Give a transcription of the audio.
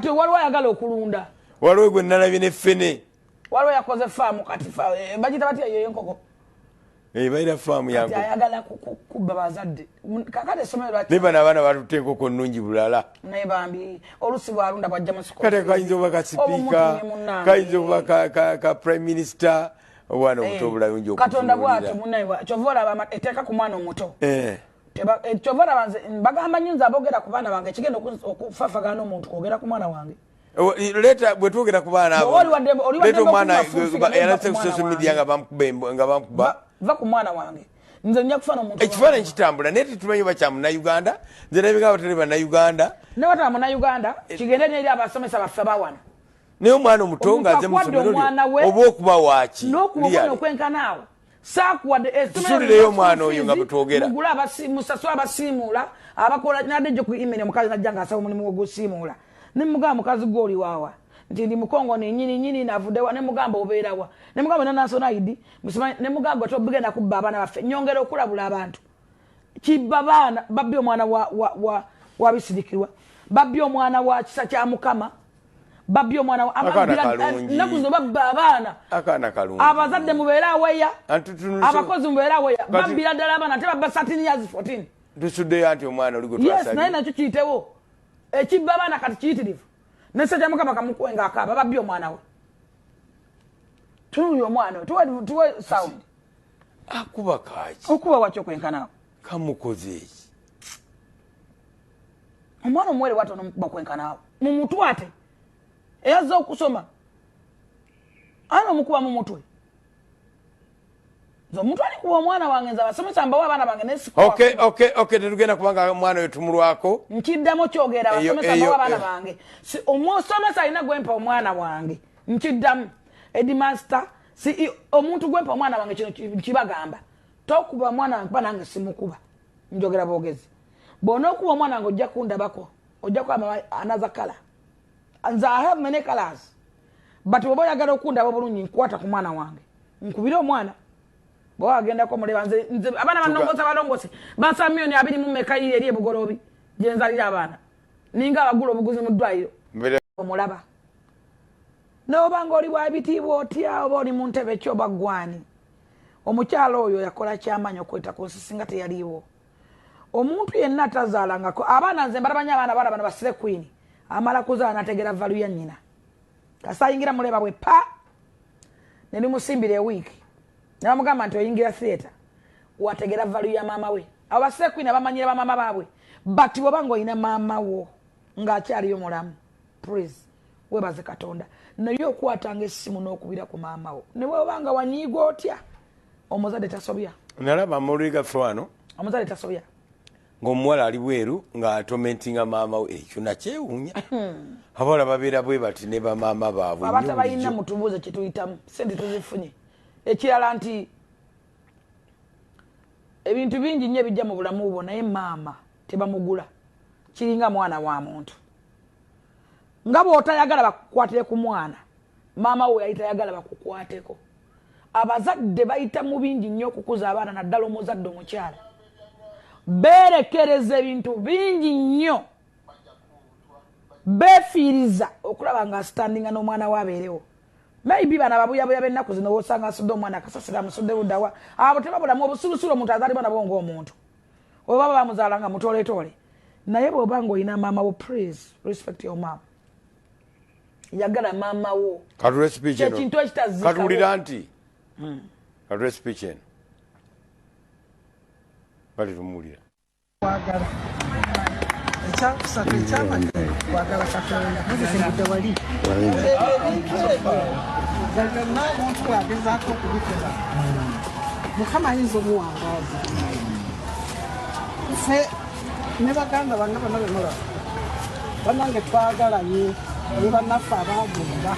Kati waliwo ayagala okulunda, waliwo gwe nalabye ne ffene, waliwo yakoze faamu kati bagita batya eyo enkoko? Baira faamu yanko. Ayagala kubba bazadde. Kakati essomero lwaki naye bano abaana batutte enkoko nnungi bulala. Naye bambi olusi bwalunda bwajja mu kati kayinza okuba ka sipiika, kayinza okuba ka prime minister, obwana obuto obulungi. Katonda bwatyo munaye, kyova olaba eteeka ku mwana omuto. Kyova olaba nze mbagamba nnyo, nze aboogera ku baana bange kigenda okufaafagana n'omuntu kwogera ku mwana wange. Leeta bwe twogera ku baana abo, Oli wadde leeta omwana okuba full yalase ku mwana social media nga bamukuba. Va ku mwana wange, nze nja kufa n'omuntu. Ekifaananyi kitambula naye tetumanyi oba kya Munnayuganda. Nze nabika abatali Bannayuganda. Ne bataba Munnayuganda, kigende neri abasomesa baffe abawana. Naye omwana omuto Omuntu ng'aze mu akuwadde ssomero omwana lyo we, oba okuba waaki? N'okuba Really? okwenkana awo saakuwadde. Tusuulireyo omwana oyo nga bwe twogera. Mugule musasule abasiimuula abakola. Nadde jjo ku email, omukazi najja ng'asaba omulimu gwogusiimuula. Nemugamba, "Mukazi gwe oli waawa?" Nti, "Ndi Mukongo ni nyini nyini navuddewa." Nemugamba, "Obeerawa?" Nemugamba, "National ID." Nemugamba, "Gwe tobigenda kubba abaana baffe." Nyongera okulabula abantu, kibba baana. Babbi omwana wa bisirikirwa, babbi omwana wa kisa kya Mukama, babbi omwana Akaana kalungi. Ennaku zino babba abaana. Akaana kalungi. Abazadde mubeere aweya. Anti Abakozi mubeere aweya. Babbira ddala abaana, ate babba 13 years, 14. Tusuddeyo anti omwana oli gwe Yes, naye twasabye. nakyo kiyitewo. Ekibba abaana kati kiyitirivu. Nesa kya Mukama kamukuwe ngaakaaba, babbi omwana we. Tunulya omwana we, tuwe sound. Akuba kaki? Okuba wakyo kwenkanaawo? Kamukoze eki? Omwana omuwere watono mukuba kwenkanaawo mu mutwe, ate eyazza okusoma ana omukuba mu mutwe. Nze omuntu alikuba omwana wange, nze abasomesa mbawo abaana bange nesikuwa. Okay, tetugenda kubanga omwana oyo tumulwako. Nkiddamu kyogera, abasomesa mbawo abaana bange. Omusomesa alina gwempa omwana wange, nkiddamu, headmaster, si omuntu gwempa omwana wange. Kino kibagamba, tokuba omwana wange kuba nange simukuba. Njogera bwogezi, bw'onookuba omwana wange ojja kundabako, ojja kuba another color. Nze I have many colors, but bw'oba oyagala okundaba obulungi, nkwata ku mwana wange, nkubire omwana bw'oba agendako muleba. Nze abaana banongosa balongose, bansaba miliyoni 20 mu meka eri ebugoloobi gyenzalira abaana, ninga abagula obuguzi mu ddwaliro. Omulaba noba nga oli wabitiibwa otya, oba oli mu ntebe ki, oba gwani, omukyalo oyo yakola kyamaanyi okweta ku nsi. Singa teyaliiwo, omuntu yenna atazaalangako abaana, nze mbalabanya abaana baana bano ba slay queen, amala kuzaala nategeera value ya nnyina. Kasayingira muleba bwe pa nelimusimbira ewiiki nebamugamba nti oyingira theatre, wategeera value ya maama we. Abo ba slay queen abamanyira bamaama baabwe, but bwoba nga olina maama wo ng'akyaliyo mulamu, please webaze Katonda. Naye okwatanga essimu n'okubira ku maama wo ne bwoba nga wanyiiga otya, omuzadde tasobya. Nalaba amawulire gaffe wano. Omuzadde tasobya. Ng'omuwala ali bweru ng'atomentinga maama we. Ekyo nakyewuunya, abawala babeera bwe bati ne bamaama baabwe nnyo. Abatabalina Bulijjo. Mutubuuze kyetuyitamu, sente tuzifunye. Ekirala nti ebintu bingi nnyo ebijja mu bulamu bwo, naye maama tebamugula. Kiringa mwana wa muntu, nga bw'otayagala bakukwatire ku mwana, maama we yali tayagala bakukwateko. Abazadde bayita mu bingi nnyo okukuza abaana, naddala omuzadde omukyala beerekereza ebintu bingi nnyo, beefiiriza okulaba nga asitandinga n'omwana we abeerewo. Maybe bano ababuyabuya b'ennaku zino, wosanga asudde omwana akasasira, amusudde buddawa, abo tebabulamu obusirusiru. Omuntu azaalibwa nabo ng'omuntu, oba bamuzaala nga mutooletoole. Naye bw'oba ng'olina maama wo, please respect your mom, yagala maama wo. Katule speech eno. Kyekintu ekitazikawo. Katuwulira nti katule speech eno bali tumuwulira. Kwagala ekyakusatu ekyamagero, kwagala Katonda. Ebintu ebyo nga byonna omuntu bwagezaako okubikola, Mukama ayinza omuwangaaza. Ffe ne baganda bange bonna bemulaba, banange, twagalanye ne bannaffe abagenda.